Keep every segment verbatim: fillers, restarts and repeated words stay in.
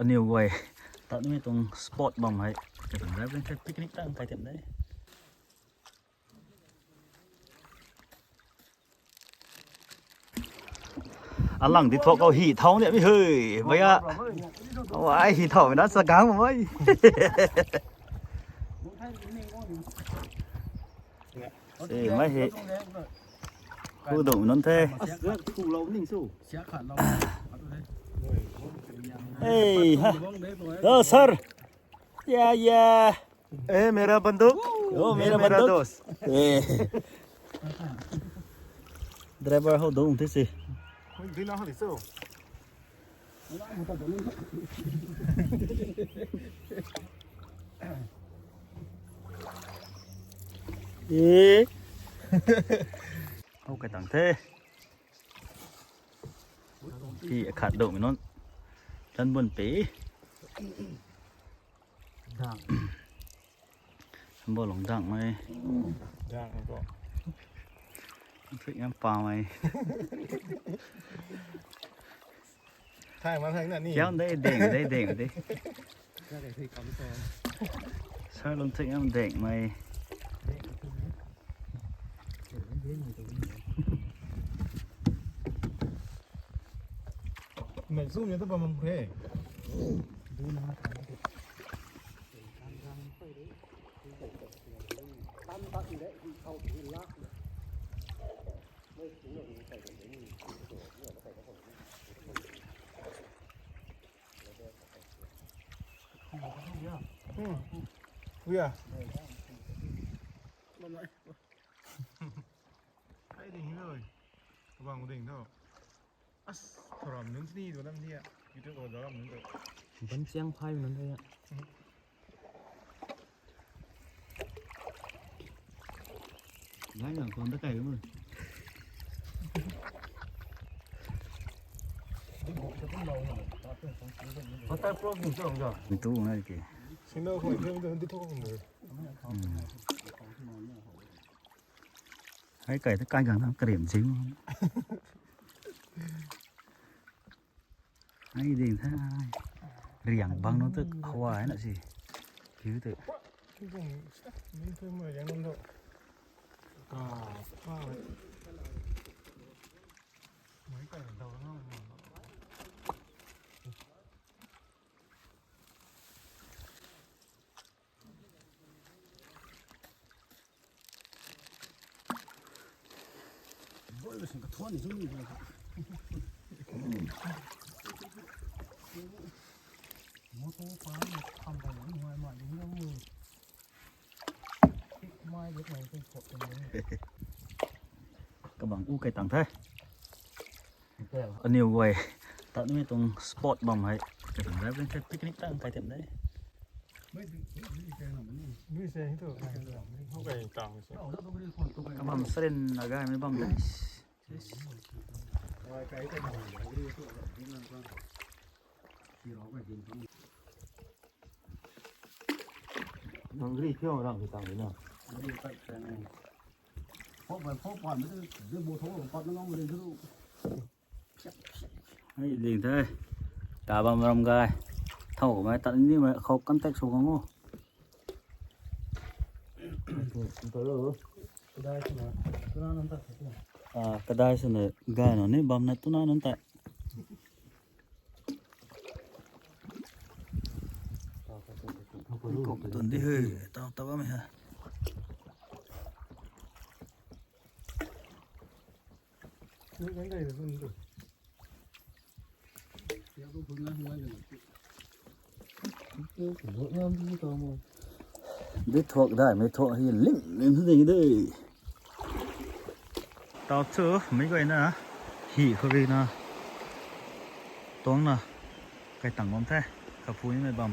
Aniu guay tatmei tuang spot bam hei. Katuang drive the, picnic tang kai tem de. Alang di thok kau hi thau ni mi hui. Bhaiya. Wai hi thau na sa gang mai. Se mai hi. Khu dong non the. Hey, ha. Oh, sir. Yeah, yeah. ए, मेरा बंदूक, ओ, ये मेरा मेरा बंदूक। दोस्त। ए। Driver hou dong the se. Din na hou di so. E. Hou kai tang the. Pi akhat dong non. Chan bun pe. Dang. Bo long dang mai. Dang ko. Thik ngam pa mai. Thay ma thay na ni. Kiam dei deng dei deng dei. Sir long thik ngam deng mai. Mei zoom ni tu bam bam khe. Hmm. Ui a. Ai ding hi loi. Kabang ding tho. As, thoram nunc sini tu lam dia. Youtube ko dalam nunc tu. Ban chiang phai nunc tu ya. Gai na kon ta kai mo. Waterproof ni chong jo. Ni tu ngai ke. Sino ko ni tu tu thok ko. Hei kai ta kai gang ta karem jing. Hei ding the. Riang bang nunc tu hawa na si. Kiu tu. Kabang u kai tang the. Aniu guay tatmei tuang spot bam hei. Katuang drive the, picnic tang kai tem de. Kabam srin na gaymei bam de. Nang gri thiu rang hi tang na. Hei, ding the. Ta bam ram gay. Thau mai tat ni mai khou contact sw khang o. Kadai swna gay na ni bam na tuna nunc ta. Kok tun di he, tau ta bam he. Di thuak dai mei thuak hi lim lim thu ding de. Tau thu mei guay na hi khou ri na tuang na kai tang bam the, kaphu ni mei bam.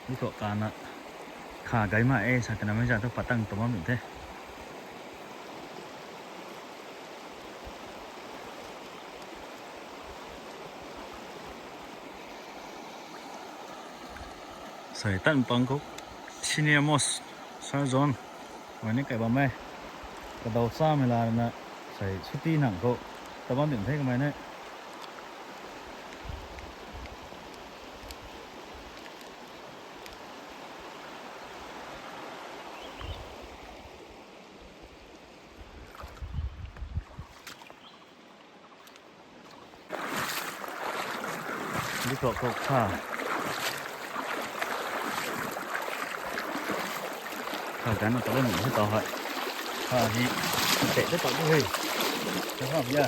Ni khou kana kha gay ma e sa kana mei za thu patang tu bam the. Sei tan pang khou senior most Sir John guay ni kai bam e. Kadau chamei la na sei suti nang khou Tabam dim the kamei ne. Di kok kok kha. Kha kan na ta lou ni se tau hei. Kha hi. Te te tau bu hei. Kha ya.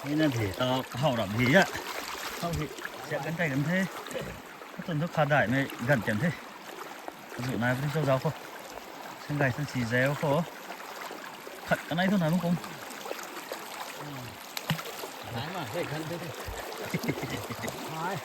Ni na di tau hau rap di ya. Hau hi. Siak kan tai kan the. Tun thu kha dai mei gan tiam the. Zu nai puni cho zau kho. Sing gay san si zau kho. Khat kanai thu nai mung kung. Nai ma, hei gan the. Hai.